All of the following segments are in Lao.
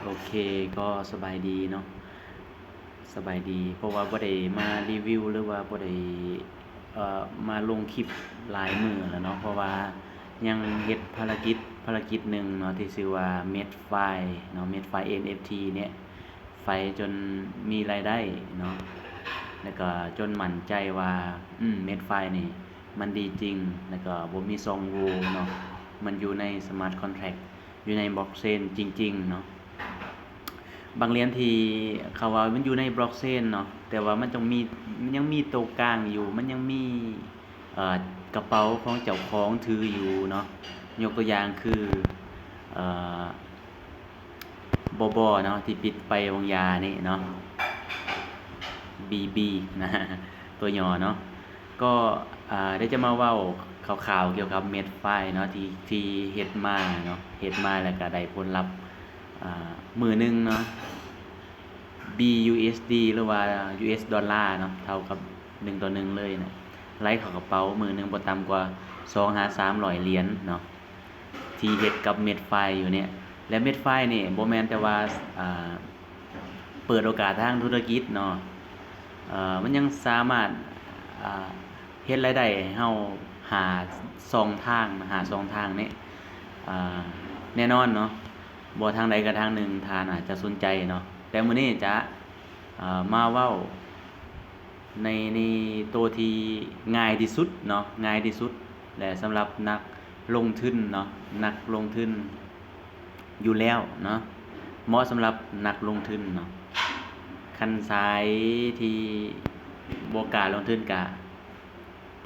ໂອເຄ ກໍສະບາຍດີເນາະ ສະບາຍດີ ເພາະວ່າບໍ່ໄດ້ມາຣີວິວ ຫຼືວ່າບໍ່ໄດ້ ເອີ ມາລົງຄລິບຫຼາຍມື້ແລ້ວເນາະ ເພາະວ່າຍັງເຮັດພາລະກິດ ພາລະກິດໜຶ່ງເນາະ ທີ່ຊື່ວ່າ Made Fi ເນາະ Made Fi ເອັນເອັຟທີ ເນຍ ໄຟຈົນມີລາຍໄດ້ເນາະ ແລ້ວກໍຈົນໝັ້ນໃຈວ່າ ອືມ Made Fi ນີ້ມັນດີຈິງ ແລ້ວກໍບໍ່ມີຊ່ອງໂຫວ່ເນາະ ມັນຢູ່ໃນ Smart Contract ຢູ່ໃນ Blockchain ຈິງໆ ເນາະ. ບາງຫຼຽນທີ່ເຂົາວ່າມັນຢູ່ໃນ Blockchain ເນາະ ແຕ່ວ່າມັນຕ້ອງມີ ມັນຍັງມີໂຕກາງຢູ່ ມັນຍັງມີ ເອີ ກະເປົາຂອງເຈົ້າຂອງຖືຢູ່ເນາະ ຍົກຕົວຢ່າງຄື ເອີ ບໍບໍເນາະ ທີ່ປິດໄປວາງຢານີ້ເນາະ ບີບີ ນະ ຕົວຫຍໍ້ເນາະ ກໍ ອາ ດຽວຈະມາເວົ້າຂ່າວໆກ່ຽວກັບ Made Fi ເນາະ ທີ່ ທີ່ເຮັດມາເນາະ ເຮັດມາແລ້ວກະໄດ້ຜົນລັບ ອາ ມື້ໜຶ່ງເນາະ ບີຢູເອັສດີ ຫຼືວ່າ ຢູເອັສ ດອນລາເນາະ ເທົ່າກັບໜຶ່ງຕໍ່ໜຶ່ງເລີຍນະ ໄຫຼເຂົ້າກະເປົາມື້ໜຶ່ງບໍ່ຕ່ຳກວ່າສອງຫາສາມຮ້ອຍຫຼຽນເນາະ ທີ່ເຮັດກັບ Made Fi ຢູ່ເນຍ ແລະ Made Fi ນີ້ບໍ່ແມ່ນແຕ່ວ່າ ອາ ເປີດໂອກາດທາງທຸລະກິດເນາະ ເອີ ມັນຍັງສາມາດ ອາ ເຮັດລາຍໄດ້ໃຫ້ເຮົາຫ້າຊ່ອງທາງ ຫ້າຊ່ອງທາງເນຍ ອາ ແນ່ນອນເນາະ ບໍ່ທາງໃດກໍທາງໜຶ່ງ ທ່ານອາດຈະສົນໃຈເນາະ ແຕ່ມື້ນີ້ຈະ ອາ ມາເວົ້າ ໃນ ໃນໂຕທີ່ງ່າຍທີ່ສຸດເນາະ ງ່າຍທີ່ສຸດ ແລະ ສຳລັບນັກລົງທຶນເນາະ ນັກລົງທຶນຢູ່ແລ້ວເນາະ ເໝາະສຳລັບນັກລົງທຶນເນາະ ຄັນສາຍທີ່ບໍ່ກ້າລົງທຶນກະ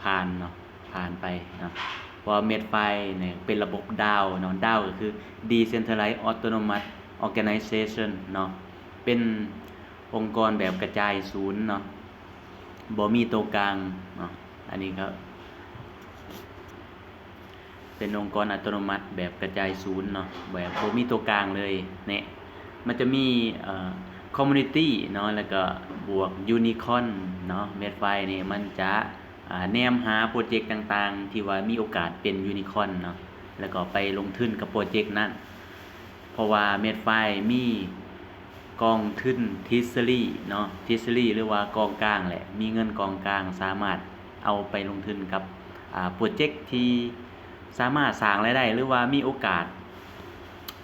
ຜ່ານເນາະ ຜ່ານໄປເນາະ ເພາະວ່າ Made Fi ນີ້ເປັນລະບົບ DAO ເນາະ DAO ກໍຄື Decentralized Autonomous Organization ເນາະ ເປັນ ອົງກອນແບບກະຈາຍສູນເນາະ ບໍ່ມີໂຕກາງເນາະ ອັນນີ້ກໍເປັນອົງກອນອັດຕະໂນມັດແບບກະຈາຍສູນເນາະ ແບບບໍ່ມີໂຕກາງເລີຍເນຍ ມັນຈະມີ ເອີ ຄອມມູນິຕີ້ເນາະ ແລ້ວກໍບວກຢູນິຄອນເນາະ Made Fi ນີ້ມັນຈະ ອາ ແນມຫາໂປຣເຈັກຕ່າງໆ ທີ່ວ່າມີໂອກາດເປັນຢູນິຄອນເນາະ ແລ້ວກໍໄປລົງທຶນກັບໂປຣເຈັກນັ້ນ ເພາະວ່າ Made Fi ມີ ກອງທຶນ Treasury ເນາະ Treasury ຫຼືວ່າກອງກາງແຫຼະ ມີເງິນກອງກາງ ສາມາດເອົາໄປລົງທຶນກັບ ອາ ໂປຣເຈັກທີ່ສາມາດສ້າງລາຍໄດ້ ຫຼືວ່າມີໂອກາດ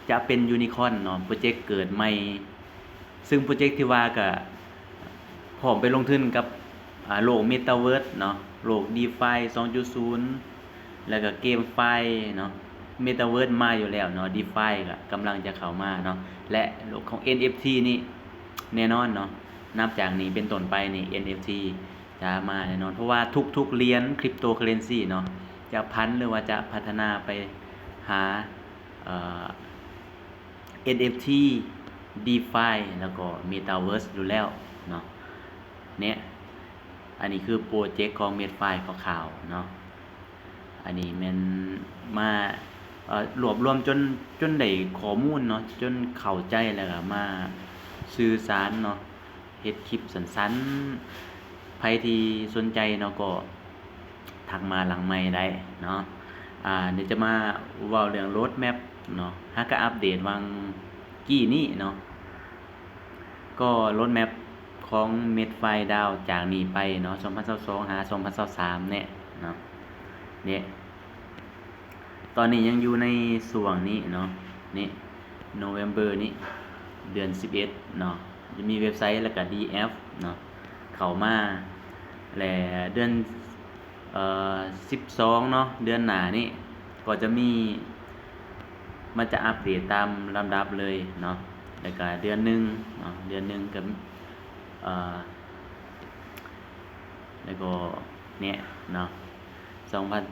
ຈະເປັນຢູນິຄອນເນາະ ໂປຣເຈັກເກີດໃໝ່ ຊຶ່ງໂປຣເຈັກທີ່ວ່າກະພ້ອມໄປລົງທຶນກັບ ອາ ໂລກ Metaverse ເນາະ ໂລກ DeFi ສອງຈຸດສູນ ແລ້ວກະ GameFi ເນາະ Metaverse ມາຢູ່ແລ້ວເນາະ DeFi ກະກຳລັງຈະເຂົ້າມາເນາະ ແລະ ໂລກຂອງ ເອັນເອັຟທີ ນີ້ແນ່ນອນເນາະ ນັບຈາກນີ້ເປັນຕົ້ນໄປນີ້ ເອັນເອັຟທີ ຈະມາແນ່ນອນ ເພາະວ່າທຸກໆຫຼຽນ Cryptocurrency ເນາະ ຈະຜັນ ຫຼືວ່າຈະພັດທະນາໄປຫາ ເອີ ເອັນເອັຟທີ DeFi ແລ້ວກໍ Metaverse ຢູ່ແລ້ວເນາະ ເນຍ ອັນນີ້ຄືໂປຣເຈັກຂອງ Made Fi ຄາວໆເນາະ ອັນນີ້ແມ່ນມາ ເອີ ລວບລວມຈົນ ຈົນໄດ້ຂໍ້ມູນເນາະ ຈົນເຂົ້າໃຈ ແລ້ວກໍມາສື່ສານເນາະ ເຮັດຄລິບສັ້ນໆ ໃຜທີ່ສົນໃຈເນາະ ກໍທັກມາຫຼັງໄມໄດ້ເນາະ ອາ ດຽວຈະມາເວົ້າເລື່ອງ roadmap ເນາະ ຫາກະອັບເດດຫວ່າງກີ້ນີ້ເນາະ ກໍ roadmap ຂອງ Made Fi DAO ຈາກນີ້ໄປເນາະ ສອງພັນຊາວສອງ ຫາ ສອງພັນຊາວສາມ ເນຍເນາະ ເນຍ ຕອນນີ້ຍັງຢູ່ໃນຊ່ວງນີ້ເນາະ ນີ້ November ນີ້ ເດືອນສິບເອັດເນາະ ຈະມີເວັບໄຊ ແລ້ວກະ ດີເອັຟ ເນາະ ເຂົ້າມາ ແລະ ເດືອນ ເອີ ສິບສອງເນາະ ເດືອນໜ້ານີ້ກໍຈະມີ ມັນຈະອັບເດດຕາມລຳດັບເລີຍເນາະ ແລ້ວກະເດືອນໜຶ່ງເນາະ ເດືອນໜຶ່ງກໍ ເອີ ແລ້ວກໍເນຍເນາະ ສອງພັນ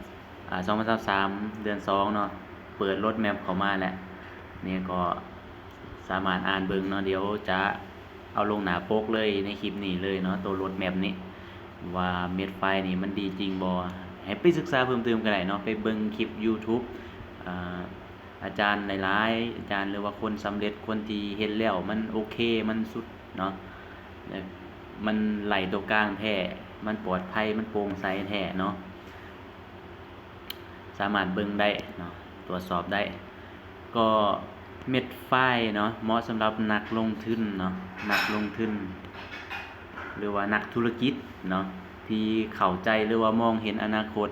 ອາ ສອງພັນຊາວສາມ ເດືອນສອງເນາະ ເປີດ roadmap ເຂົ້າມາແລ້ວ ເນຍກໍສາມາດອ່ານເບິ່ງເນາະ ດຽວຈະເອົາລົງໜ້າປົກເລີຍໃນຄລິບນີ້ເລີຍເນາະ ໂຕ roadmap ນີ້ ວ່າ Made Fi ນີ້ມັນດີຈິງບໍ່ ໃຫ້ໄປສຶກສາເພີ່ມເຕີມກໍໄດ້ເນາະ ໄປເບິ່ງຄລິບ YouTube ອາ ອາຈານຫຼາຍໆ ອາຈານ ຫຼືວ່າຄົນສຳເລັດ ຄົນທີ່ເຮັດແລ້ວມັນໂອເຄ ມັນສຸດເນາະ ແລະ ມັນໄຮ້ຕົວກາງແທ້ ມັນປອດໄພ ມັນໂປ່ງໃສແທ້ເນາະ ສາມາດເບິ່ງໄດ້ເນາະ ຕວດສອບໄດ້ ກໍ MedFi ເນາະ ເໝາະສຳລັບນັກລົງທຶນເນາະ ນັກລົງທຶນ ຫຼືວ່ານັກທຸລະກິດເນາະ ທີ່ເຂົ້າໃຈ ຫຼືວ່າມອງເຫັນອະນາຄົດ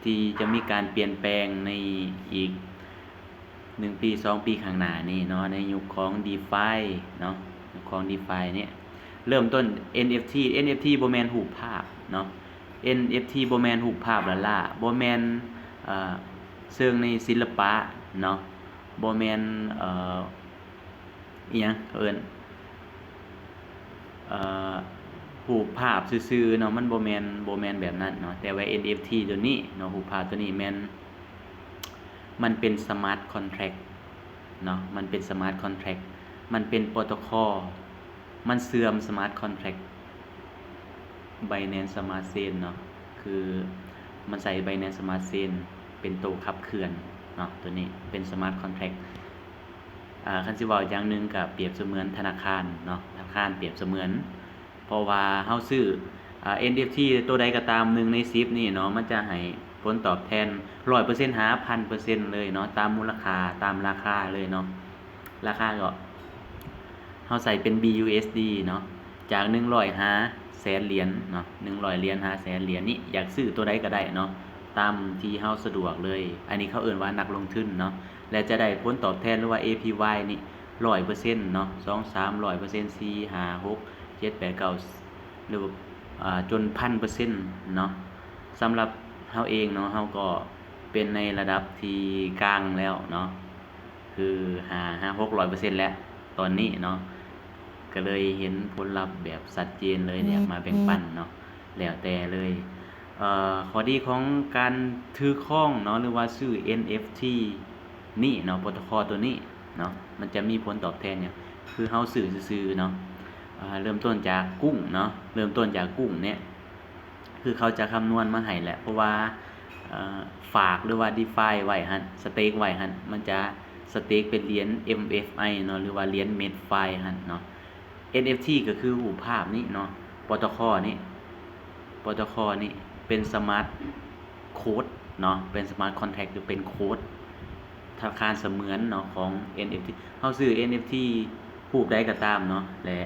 ທີ່ຈະມີການປ່ຽນແປງໃນອີກໜຶ່ງປີ ສອງປີຂ້າງໜ້ານີ້ເນາະ ໃນຍຸກຂອງ DeFi ເນາະ ຍຸກຂອງ DeFi ນີ້ ເລີ່ມຕົ້ນ NFT NFT ບໍ່ແມ່ນຮູບພາບເນາະ NFT ບໍ່ແມ່ນຮູບພາບລ້າໆ ບໍ່ແມ່ນ ເອີ ເຊີງໃນສິລະປະເນາະ ບໍ່ແມ່ນ ເອີ ອີ່ຫຍັງເຂົາເອີ້ນ ເອີ ຮູບພາບຊື່ໆເນາະ ມັນບໍ່ແມ່ນ ບໍ່ແມ່ນແບບນັ້ນເນາະ ແຕ່ວ່າ NFT ໂຕນີ້ເນາະ ຮູບພາບໂຕນີ້ແມ່ນ ມັນເປັນ Smart Contract ເນາະ ມັນເປັນ Smart Contract ມັນເປັນໂປຣໂຕຄໍ ມັນເຊື່ອມ Smart Contract Binance Smart Chain ເນາະ ຄືມັນໃຊ້ Binance Smart Chain ເປັນໂຕຂັບເຄື່ອນເນາະ ໂຕນີ້ເປັນ Smart Contract ອາ ຄັນຊິເວົ້າຢ່າງໜຶ່ງກໍປຽບສະເໝືອນທະນາຄານເນາະ ທະນາຄານປຽບສະເໝືອນ ເພາະວ່າເຮົາຊື້ ອາ NFT ໂຕໃດກໍຕາມ ໜຶ່ງໃນສິບນີ້ເນາະ ມັນຈະໃຫ້ຜົນຕອບແທນຮ້ອຍເປີເຊັນຫາພັນເປີເຊັນເລີຍເນາະ ຕາມມູນລະຄ່າ ຕາມລາຄາເລີຍເນາະ ລາຄາກໍ ເຮົາໃສ່ເປັນ BUSD ເນາະ ຈາກໜຶ່ງຮ້ອຍຫາແສນຫຼຽນເນາະ ໜຶ່ງຮ້ອຍຫຼຽນຫາແສນຫຼຽນນີ້ ຢາກຊື້ໂຕໃດກໍໄດ້ເນາະ ຕາມທີ່ເຮົາສະດວກເລີຍ ອັນນີ້ເຂົາເອີ້ນວ່ານັກລົງທຶນເນາະ ແລະຈະໄດ້ຜົນຕອບແທນ ຫຼືວ່າ APY ນີ້ຮ້ອຍເປີເຊັນເນາະ ສອງສາມຮ້ອຍເປີເຊັນ ສີ່ຫ້າຫົກເຈັດແປດເກົ້າ ຫຼືວ່າ ອາ ຈົນພັນເປີເຊັນເນາະ ສຳລັບເຮົາເອງເນາະ ເຮົາກໍເປັນໃນລະດັບທີ່ກາງແລ້ວເນາະ ຄືຫ້າ ຫ້າຫົກຮ້ອຍເປີເຊັນແລ້ວຕອນນີ້ເນາະ ກໍເລີຍເຫັນຜົນລັບແບບຊັດເຈນເລີຍ ຢາກມາແບ່ງປັນເນາະ ແລ້ວແຕ່ເລີຍ ເອີ ຂໍ້ດີຂອງການຖືຄອງເນາະ ຫຼືວ່າຊື້ NFT ນີ້ເນາະ ໂປຣໂຕຄໍໂຕນີ້ເນາະ ມັນຈະມີຜົນຕອບແທນຫຍັງ ຄືເຮົາຊື້ຊື່ໆເນາະ ເອີ ເລີ່ມຕົ້ນຈາກກຸ້ງເນາະ ເລີ່ມຕົ້ນຈາກກຸ້ງເນຍ ຄືເຂົາຈະຄຳນວນມາໃຫ້ແຫຼະ ເພາະວ່າ ເອີ ຝາກ ຫຼືວ່າ DeFi ໄວ້ຫັ້ນ ສະເຕກໄວ້ຫັ້ນ ມັນຈະສະເຕກເປັນຫຼຽນ MFI ເນາະ ຫຼືວ່າຫຼຽນ MedFi ຫັ້ນເນາະ NFT ກໍຄືຮູບພາບນີ້ເນາະ ໂປຣໂຕຄໍນີ້ ໂປຣໂຕຄໍນີ້ເປັນ Smart Code ເນາະ ເປັນ Smart Contract ຫຼືເປັນໂຄດທະນາຄານສະເໝືອນເນາະ ຂອງ NFT ເຮົາຊື້ NFT ຮູບໃດກໍຕາມເນາະ ແລະ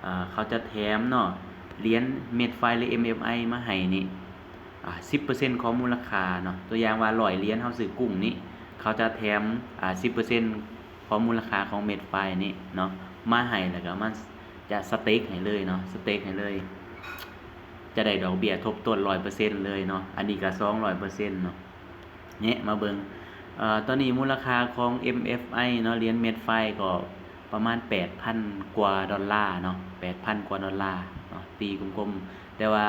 ເອີ ເຂົາຈະແຖມເນາະ ຫຼຽນ MedFi ຫຼື MFI ມາໃຫ້ນີ້ ອາ ສິບເປີເຊັນຂອງມູນລະຄ່າເນາະ ຕົວຢ່າງວ່າຮ້ອຍຫຼຽນ ເຮົາຊື້ກຸ້ງນີ້ ເຂົາຈະແຖມ ອາ ສິບເປີເຊັນຂອງມູນລະຄ່າຂອງ MedFi ນີ້ເນາະ ມາໃຫ້ ແລ້ວກໍມາ ຈະສະເຕກໃຫ້ເລີຍເນາະ ສະເຕກໃຫ້ເລີຍ ຈະໄດ້ດອກເບ້ຍທົບຕົ້ນຮ້ອຍເປີເຊັນເລີຍເນາະ ອັນນີ້ກໍສອງຮ້ອຍເປີເຊັນເນາະ ແຍະມາເບິ່ງ ເອີ ຕອນນີ້ມູນລະຄ່າຂອງ MFI ເນາະ ຫຼຽນ MedFi ກໍປະມານແປດພັນກວ່າດອນລາເນາະ ແປດພັນກວ່າດອນລາເນາະ ຕີກົມໆ ແຕ່ວ່າ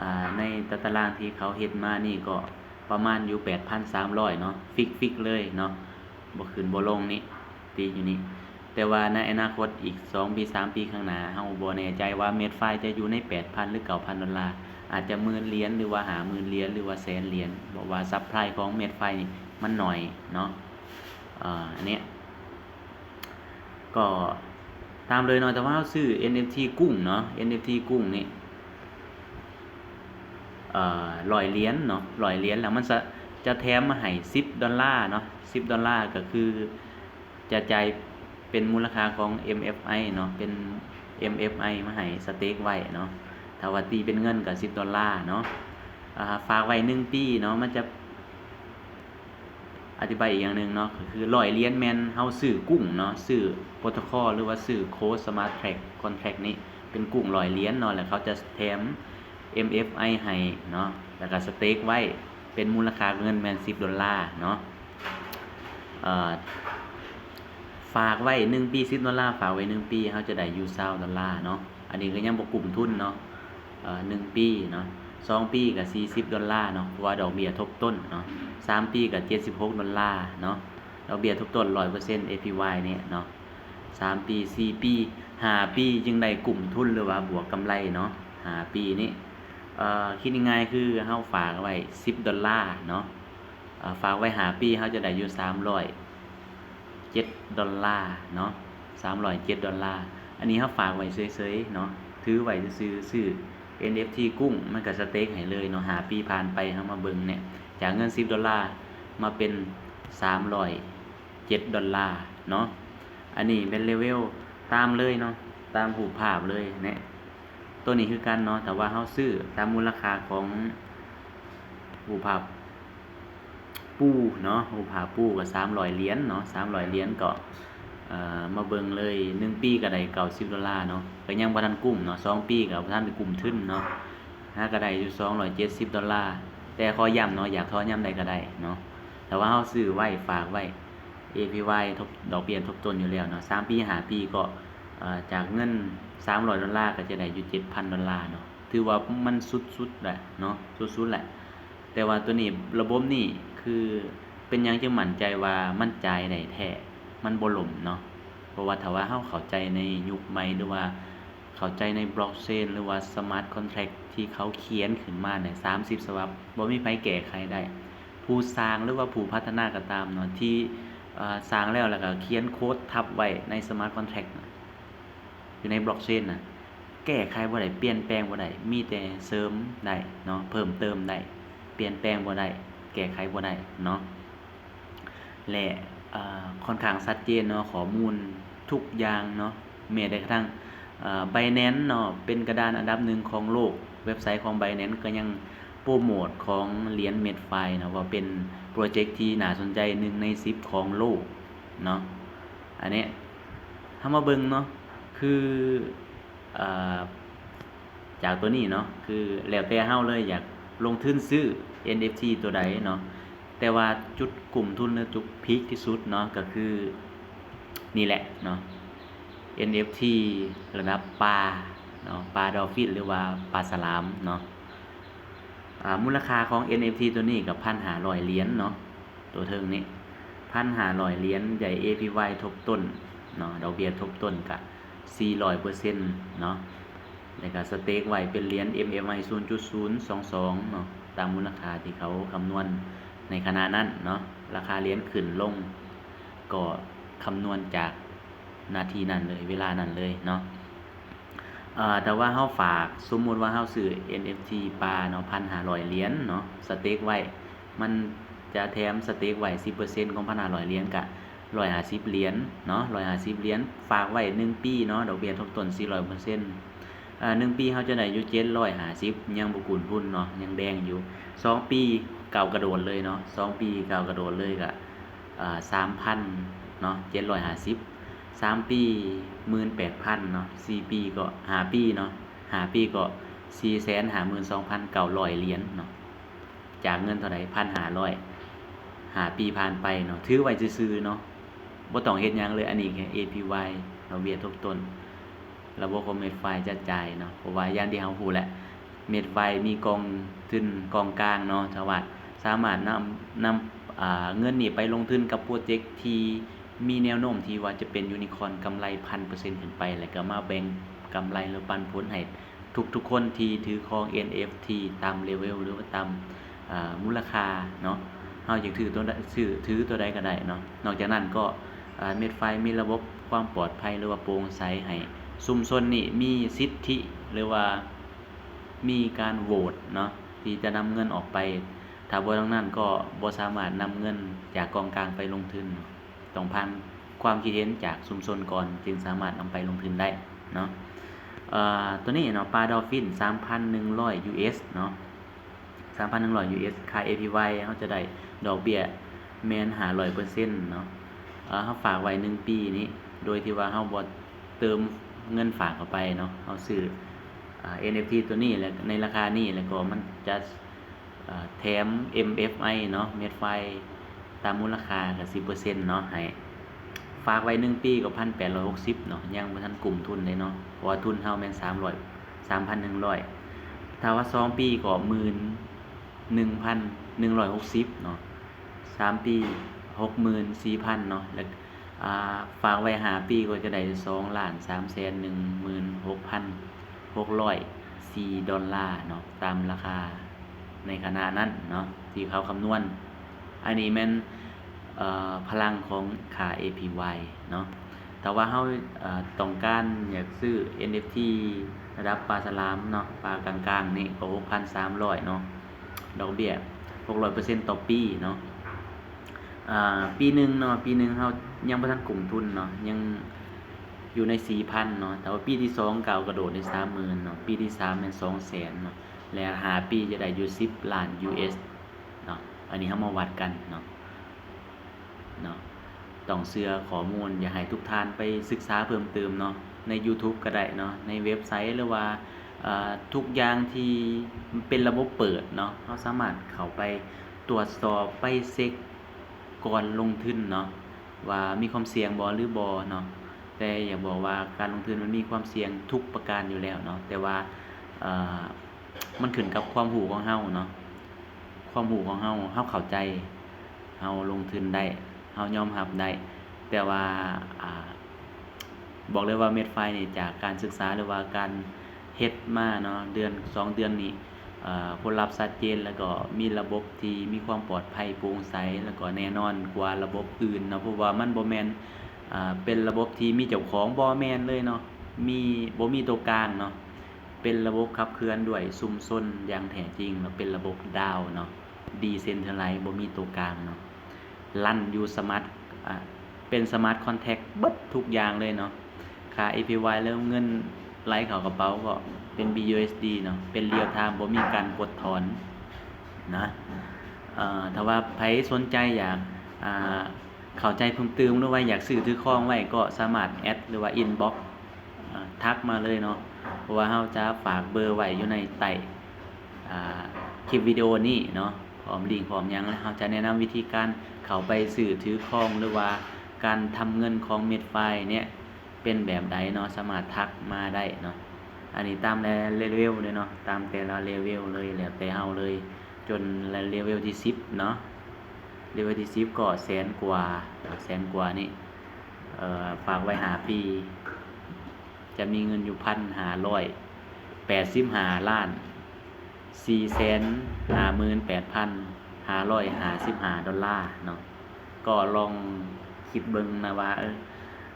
ອາ ໃນຕາຕະລາງທີ່ເຂົາເຮັດມານີ້ກໍປະມານຢູ່ແປດພັນສາມຮ້ອຍເນາະ ຟິກໆເລີຍເນາະ ບໍ່ຂຶ້ນບໍ່ລົງນີ້ ຕີຢູ່ນີ້ ແຕ່ວ່າໃນອະນາຄົດອີກສອງປີ ສາມປີຂ້າງໜ້າ ເຮົາບໍ່ແນ່ໃຈວ່າ MedFi ຈະຢູ່ໃນແປດພັນ ຫຼື ເກົ້າພັນດອນລາ ອາດຈະໝື່ນຫຼຽນ ຫຼືວ່າຫ້າໝື່ນຫຼຽນ ຫຼືວ່າແສນຫຼຽນ ເພາະວ່າ Supply ຂອງ MedFi ນີ້ມັນໜ້ອຍເນາະ ເອີ ອັນເນີ້ຍ ກໍຕາມເລີຍເນາະ ແຕ່ວ່າເຮົາຊື້ NFT ກຸ້ງເນາະ NFT ກຸ້ງນີ້ ເອີ ຮ້ອຍຫຼຽນເນາະ ຮ້ອຍຫຼຽນ ແລ້ວມັນຈະ ຈະແຖມມາໃຫ້ສິບດອນລາເນາະ ສິບດອນລາ ກໍຄືຈະຈ່າຍເປັນມູນລະຄ່າຂອງ MFI ເນາະ ເປັນ MFI ມາໃຫ້ສະເຕກໄວ້ເນາະ ຖ້າວ່າຕີເປັນເງິນກໍສິບດອນລາເນາະ ອາ ຝາກໄວ້ໜຶ່ງປີເນາະ ມັນຈະ ອະທິບາຍອີກຢ່າງໜຶ່ງເນາະ ກໍຄືຮ້ອຍຫຼຽນແມ່ນເຮົາຊື້ກຸ້ງເນາະ ຊື້ໂປຣໂຕຄໍ ຫຼືວ່າຊື້ໂຄດ Smart Contract ນີ້ ເປັນກຸ້ງຮ້ອຍຫຼຽນເນາະ ແລ້ວເຂົາຈະແຖມ MFI ໃຫ້ເນາະ ແລ້ວກໍສະເຕກໄວ້ເປັນມູນລະຄ່າເງິນແມ່ນສິບດອນລາເນາະ ເອີ ຝາກໄວ້ໜຶ່ງປີ ສິບດອນລາ ຝາກໄວ້ໜຶ່ງປີ ເຮົາຈະໄດ້ຢູ່ຊາວດອນລາເນາະ ອັນນີ້ກໍຍັງບໍ່ກຸ້ມທຶນເນາະ ເອີ ໜຶ່ງປີເນາະ ສອງປີກໍສີ່ສິບດອນລາເນາະ ເພາະວ່າດອກເບ້ຍທົບຕົ້ນເນາະ ສາມປີກໍເຈັດສິບຫົກດອນລາເນາະ ດອກເບ້ຍທົບຕົ້ນຮ້ອຍເປີເຊັນ APY ນີ້ເນາະ ສາມປີ ສີ່ປີ ຫ້າປີ ຈຶ່ງໄດ້ກຸ້ມທຶນ ຫຼືວ່າບວກກຳໄລເນາະ ຫ້າປີນີ້ ເອີ ຄິດງ່າຍໆ ຄືເຮົາຝາກໄວ້ສິບດອນລາເນາະ ອາ ຝາກໄວ້ຫ້າປີ ເຮົາຈະໄດ້ຢູ່ສາມຮ້ອຍເຈັດດອນລາເນາະ ສາມຮ້ອຍເຈັດດອນລາ ອັນນີ້ເຮົາຝາກໄວ້ເສີຍໆເນາະ ຖືໄວ້ຊື່ໆ ຊື້ NFT ກຸ້ງ ມັນກໍສະເຕກໃຫ້ເລີຍເນາະ ຫ້າປີຜ່ານໄປ ເຮົາມາເບິ່ງເນຍ ຈາກເງິນສິບດອນລາ ມາເປັນສາມຮ້ອຍ ເຈັດດອນລາເນາະ. ອັນນີ້ເປັນເລເວວຕາມເລີຍເນາະ ຕາມຮູບພາບເລີຍເນາະ. ໂຕນີ້ຄືກັນເນາະ ຖ້າວ່າເຮົາຊື້ຕາມມູນລະຄ່າຂອງຮູບພາບປູເນາະ ຮູບພາບປູກໍສາມຮ້ອຍຫຼຽນເນາະ ສາມຮ້ອຍຫຼຽນກໍ ເອີ ມາເບິ່ງເລີຍ ໜຶ່ງປີກໍໄດ້ເກົ້າສິບດອນລາເນາະ ກໍຍັງບໍ່ທັນກຸ້ມເນາະ ສອງປີກໍບໍ່ທັນໄດ້ກຸ້ມທຶນເນາະ ຫາກໍໄດ້ຢູ່ສອງຮ້ອຍເຈັດສິບດອນລາ. ແຕ່ຂໍຢ້ຳເນາະ ຢາກຖອນຍາມໃດກໍໄດ້ເນາະ ຖ້າວ່າເຮົາຊື້ໄວ້ ຝາກໄວ້ ເອພີວາຍ ທົບ ດອກເບ້ຍທົບຕົ້ນຢູ່ແລ້ວເນາະ ສາມປີ ຫ້າປີກໍ ເອີ ຈາກເງິນສາມຮ້ອຍດອນລາ ກໍຈະໄດ້ຢູ່ເຈັດພັນດອນລາເນາະ ຖືວ່າມັນສຸດໆແຫຼະເນາະ ສຸດໆແຫຼະ. ແຕ່ວ່າໂຕນີ້ ລະບົບນີ້ຄືເປັນຫຍັງຈຶ່ງໝັ້ນໃຈວ່າມັນຈ່າຍໄດ້ແທ້ ມັນບໍ່ລົ້ມເນາະ ເພາະວ່າຖ້າວ່າເຮົາເຂົ້າໃຈໃນຍຸກໃໝ່ ຫຼືວ່າເຂົ້າໃຈໃນບລັອກເຊນ ຫຼືວ່າສະມາດຄອນແທຣັກທີ່ເຂົາຂຽນຂຶ້ນມາໃນສາມສິບສະບັບ ບໍ່ມີໃຜແກ້ໄຂໄດ້ ຜູ້ສ້າງ ຫຼືວ່າຜູ້ພັດທະນາກໍຕາມເນາະ ທີ່ ເອີ ສ້າງແລ້ວ ແລ້ວກໍຂຽນໂຄດທັບໄວ້ໃນສະມາດຄອນແທຣັກ ຢູ່ໃນບລັອກເຊນນະ ແກ້ໄຂບໍ່ໄດ້ ປ່ຽນແປງບໍ່ໄດ້ ມີແຕ່ເສີມໄດ້ເນາະ ເພີ່ມເຕີມໄດ້ ປ່ຽນແປງບໍ່ໄດ້ ແກ້ໄຂບໍ່ໄດ້ເນາະ ແລະ ເອີ ຂ້ອນຂ້າງຊັດເຈນເນາະ ຂໍ້ມູນທຸກຢ່າງເນາະ ແມ້ແຕ່ກະທັ່ງ ເອີ ໄບແນນເນາະ ເປັນກະດານອັນດັບໜຶ່ງຂອງໂລກ ເວັບໄຊຂອງໄບແນນກໍຍັງໂປຣໂມດຂອງຫຼຽນເມັດຟາຍເນາະ ວ່າເປັນໂປຣເຈັກທີ່ໜ້າສົນໃຈໜຶ່ງໃນສິບຂອງໂລກເນາະ. ອັນນີ້ ເຮົາມາເບິ່ງເນາະ ຄື ເອີ ຈາກໂຕນີ້ເນາະ ຄືແລ້ວແຕ່ເຮົາເລີຍ ຢາກລົງທຶນຊື້ເອັນເອັບທີໂຕໃດເນາະ ແຕ່ວ່າຈຸດກຸ້ມທຶນ ຫຼື ຈຸດພີກທີ່ສຸດເນາະ ກໍຄືນີ້ແຫຼະເນາະ ເອັນເອັບທີລະດັບປາເນາະ ປາດອລຟິນ ຫຼືວ່າປາສະຫຼາມເນາະ. ອາ ມູນລະຄ່າຂອງເອັນເອັບທີໂຕນີ້ກໍພັນຫ້າຮ້ອຍຫຼຽນເນາະ ໂຕເທິງນີ້ ພັນຫ້າຮ້ອຍຫຼຽນ ໄດ້ເອພີວາຍທົບຕົ້ນເນາະ ດອກເບ້ຍທົບຕົ້ນກະສີ່ຮ້ອຍເປີເຊັນເນາະ ແລ້ວກະສະເຕັກໄວ້ເປັນຫຼຽນເອັມເອັຟໄອສູນຈຸດສູນສອງສອງເນາະ ຕາມມູນລະຄ່າທີ່ເຂົາຄຳນວນໃນຂະນະນັ້ນເນາະ ລາຄາຫຼຽນຂຶ້ນລົງກໍຄຳນວນຈາກນາທີນັ້ນເລີຍ ເວລານັ້ນເລີຍເນາະ. ເອີ ຖ້າວ່າເຮົາຝາກ ສົມມຸດວ່າເຮົາຊື້ເອັນເອັບທີປາເນາະ ພັນຫ້າຮ້ອຍຫຼຽນເນາະ ສະເຕັກໄວ້ ມັນຈະແຖມສະເຕັກໄວ້ສິບເປີເຊັນຂອງພັນຫ້າຮ້ອຍຫຼຽນ ກະຮ້ອຍຫ້າສິບຫຼຽນເນາະ ຮ້ອຍຫ້າສິບຫຼຽນ ຝາກໄວ້ໜຶ່ງປີເນາະ ດອກເບ້ຍທົບຕົ້ນສີ່ຮ້ອຍເປີເຊັນ ເອີ ໜຶ່ງປີເຮົາຈະໄດ້ຢູ່ເຈັດຮ້ອຍຫ້າສິບ ຍັງບໍ່ກຸ້ມທຶນເນາະ ຍັງແດງຢູ່. ສອງປີກ້າວກະໂດດເລີຍເນາະ ສອງປີກ້າວກະໂດດເລີຍກະ ເອີ ສາມພັນເນາະ ເຈັດຮ້ອຍຫ້າສິບ ສາມປີໝື່ນແປດພັນເນາະ ສີ່ປີກໍ ຫ້າປີເນາະ ຫ້າປີກໍສີ່ແສນຫ້າໝື່ນສອງພັນເກົ້າຮ້ອຍຫຼຽນເນາະ ຈາກເງິນເທົ່າໃດ ພັນຫ້າຮ້ອຍ ຫ້າປີຜ່ານໄປເນາະ ຖືໄວ້ຊື່ໆເນາະ ບໍ່ຕ້ອງເຮັດຫຍັງເລີຍ. ອັນນີ້ແຄ່ເອພີວາຍ ດອກເບ້ຍທົບຕົ້ນ ລະບົບຂອງເມັດຟາຍຈະຈ່າຍເນາະ ເພາະວ່າຢ່າງທີ່ເຮົາຮູ້ແຫຼະ ເມັດຟາຍມີກອງທຶນກອງກາງເນາະ ສາມາດ ສາມາດນຳ ນຳ ອາ ເງິນນີ້ໄປລົງທຶນກັບໂປຣເຈັກທີ່ມີແນວໂນ້ມທີ່ວ່າຈະເປັນຢູນິຄອນ ກຳໄລພັນເປີເຊັນຂຶ້ນໄປ ແລ້ວກໍມາແບ່ງກຳໄລ ຫຼື ປັນຜົນໃຫ້ທຸກໆຄົນທີ່ຖືຄອງເອັນເອັບທີຕາມເລເວວ ຫຼືວ່າຕາມ ອາ ມູນລະຄ່າເນາະ ເຮົາຢາກຖືໂຕໃດ ຊື້ ຖືໂຕໃດກໍໄດ້ເນາະ. ນອກຈາກນັ້ນກໍ ອາ ເມັດຟາຍມີລະບົບຄວາມປອດໄພ ຫຼືວ່າໂປ່ງໃສ ໃຫ້ຊຸມຊົນນີ້ມີສິດທິ ຫຼືວ່າມີການໂຫວດເນາະ ທີ່ຈະນຳເງິນອອກໄປ ຖ້າບໍ່ດັ່ງນັ້ນກໍບໍ່ສາມາດນຳເງິນຈາກກອງກາງໄປລົງທຶນເນາະ ຕ້ອງຜ່ານຄວາມຄິດເຫັນຈາກຊຸມຊົນກ່ອນ ຈຶ່ງສາມາດນຳໄປລົງທຶນໄດ້ເນາະ. ເອີ ໂຕນີ້ເນາະ ປາດອລຟິນ ສາມພັນໜຶ່ງຮ້ອຍຢູເອັສເນາະ ສາມພັນໜຶ່ງຮ້ອຍຢູເອັສ ຄ່າເອພີວາຍ ເຮົາຈະໄດ້ດອກເບ້ຍແມ່ນຫ້າຮ້ອຍເປີເຊັນເນາະ. ເອີ ເຮົາຝາກໄວ້ໜຶ່ງປີນີ້ ໂດຍທີ່ວ່າເຮົາບໍ່ເຕີມເງິນຝາກເຂົ້າໄປເນາະ ເຮົາຊື້ ອາ ເອັນເອັບທີໂຕນີ້ ແລະ ໃນລາຄານີ້ ແລ້ວກໍມັນຈະ ອາ ແຖມເອັມເອັຟໄອເນາະ ເມັດຟາຍ ຕາມມູນລະຄ່າກໍສິບເປີເຊັນເນາະ ໃຫ້ ຝາກໄວ້ໜຶ່ງປີກໍພັນແປດຮ້ອຍຫົກສິບເນາະ ຍັງບໍ່ທັນກຸ້ມທຶນເດ້ເນາະ ເພາະວ່າທຶນເຮົາແມ່ນສາມຮ້ອຍ ສາມພັນໜຶ່ງຮ້ອຍ ຖ້າວ່າສອງປີກໍໝື່ນໜຶ່ງພັນໜຶ່ງຮ້ອຍຫົກສິບເນາະ ສາມປີຫົກໝື່ນສີ່ພັນເນາະ ແລະ ອາ ຝາກໄວ້ຫ້າປີກໍຈະໄດ້ສອງລ້ານສາມແສນໜຶ່ງໝື່ນຫົກພັນຫົກຮ້ອຍສີ່ດອນລາເນາະ ຕາມລາຄາໃນຂະນະນັ້ນເນາະ ທີ່ເຂົາຄຳນວນ. ອັນນີ້ແມ່ນ ເອີ ພະລັງຂອງຄ່າເອພີວາຍເນາະ. ຖ້າວ່າເຮົາ ເອີ ຕ້ອງການຢາກຊື້ເອັນເອັຟທີລະດັບປາສະຫຼາມເນາະ ປາກາງໆນີ້ກໍຫົກພັນສາມຮ້ອຍເນາະ ດອກເບ້ຍຫົກຮ້ອຍເປີເຊັນຕໍ່ປີເນາະ. ອ່າ ປີໜຶ່ງເນາະ ປີໜຶ່ງເຮົາຍັງບໍ່ທັນກຸ້ມທຶນເນາະ ຍັງຢູ່ໃນສີ່ພັນເນາະ ແຕ່ວ່າປີທີສອງກ້າວກະໂດດໃນສາມໝື່ນເນາະ ປີທີສາມແມ່ນສອງແສນເນາະ ແລະ ຫ້າປີຈະໄດ້ຢູ່ສິບລ້ານ ຢູເອສ ເນາະ. ອັນນີ້ເຮົາມາວັດກັນເນາະ ເນາະ ຕ້ອງເຊື່ອຂໍ້ມູນ. ຢາກໃຫ້ທຸກທ່ານໄປສຶກສາເພີ່ມເຕີມເນາະ ໃນຢູທູບກໍໄດ້ເນາະ ໃນເວັບໄຊ ຫຼືວ່າ ເອີ ທຸກຢ່າງທີ່ເປັນລະບົບເປີດເນາະ ເຮົາສາມາດເຂົ້າໄປ ຕວດສອບ ໄປເຊັກກ່ອນລົງທຶນເນາະ ວ່າມີຄວາມສ່ຽງບໍ່ ຫຼືບໍ່ເນາະ. ແຕ່ຢາກບອກວ່າການລົງທຶນມັນມີຄວາມສ່ຽງທຸກປະການຢູ່ແລ້ວເນາະ ແຕ່ວ່າ ເອີ ມັນຂຶ້ນກັບຄວາມຮູ້ຂອງເຮົາເນາະ ຄວາມຮູ້ຂອງເຮົາ ເຮົາເຂົ້າໃຈ ເຮົາລົງທຶນໄດ້ ເຮົາຍອມຮັບໄດ້ ແຕ່ວ່າ ອ່າ ບອກເລີຍວ່າເມັດໄຟນີ້ ຈາກການສຶກສາ ຫຼືວ່າການເຮັດມາເນາະ ເດືອນສອງເດືອນນີ້ ເອີ ຜົນລັບຊັດເຈນ ແລ້ວກໍມີລະບົບທີ່ມີຄວາມປອດໄພໂປ່ງໃສ ແລ້ວກໍແນ່ນອນກວ່າລະບົບອື່ນເນາະ ເພາະວ່າມັນບໍ່ແມ່ນ ອ່າ ເປັນລະບົບທີ່ມີເຈົ້າຂອງ ບໍ່ແມ່ນເລີຍເນາະ ມີ ບໍ່ມີໂຕກາງເນາະ ເປັນລະບົບຂັບເຄື່ອນດ້ວຍຊຸມຊົນຢ່າງແທ້ຈິງ ແລ້ວເປັນລະບົບດາວເນາະ ດີເຊັນເທີໄລ ບໍ່ມີໂຕກາງເນາະ ລັນຢູ່ສະມາດ ອ່າ ເປັນສະມາດຄອນແທັກເບິດທຸກຢ່າງເລີຍເນາະ. ຄ່າເອພີວາຍ ແລ້ວເງິນໄຫຼເຂົ້າກະເປົາກໍເປັນ ບີຢູເອສດີ ເນາະ ເປັນ real time ບໍ່ມີການກົດຖອນນະ. ເອີ ຖ້າວ່າໃຜສົນໃຈຢາກ ອ່າ ເຂົ້າໃຈເພີ່ມຕື່ມ ຫຼືວ່າຢາກຊື້ຖືຄອງໄວ້ ກໍສາມາດແອັດ ຫຼືວ່າອິນບັອກ ອ່າ ທັກມາເລີຍເນາະ ເພາະວ່າເຮົາຈະຝາກເບີໄວ້ຢູ່ໃນໃຕ້ ອ່າ ຄລິບວິດີໂອນີ້ເນາະ ພ້ອມລິ້ງພ້ອມຫຍັງ ແລ້ວເຮົາຈະແນະນຳວິທີການເຂົ້າໄປຊື້ຖືຄອງ ຫຼືວ່າການທຳເງິນຂອງເມັດໄຟເນຍ ເປັນແບບໃດເນາະ ສາມາດທັກມາໄດ້ເນາະ. ອັນນີ້ຕາມແລເວວເລີຍເນາະ ຕາມແຕ່ລະເລເວວເລີຍ ແລ້ວແຕ່ເຮົາເລີຍ ຈົນເລເວວທີສິບເນາະ ເລເວວທີສິບກໍແສນກວ່າ ແສນກວ່ານີ້ ເອີ ຝາກໄວ້ຫ້າປີ ຈະມີເງິນຢູ່ພັນຫ້າຮ້ອຍແປດສິບຫ້າລ້ານ ສີ່ແສນຫ້າໝື່ນແປດພັນຫ້າຮ້ອຍຫ້າສິບຫ້າດອນລາເນາະ. ກໍລອງຄິດເບິ່ງນະວ່າ ເອີ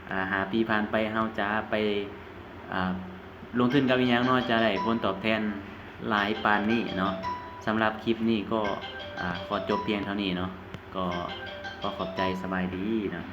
ອ່າ ຫ້າປີຜ່ານໄປເຮົາຈະໄປ ອ່າ ລົງທຶນກັບອີ່ຫຍັງເນາະ ຈະໄດ້ຜົນຕອບແທນຫຼາຍປານນີ້ເນາະ. ສຳລັບຄລິບນີ້ກໍ ອ່າ ຂໍຈົບພຽງເທົ່ານີ້ເນາະ ກໍຂໍຂອບໃຈ ສະບາຍດີເນາະ.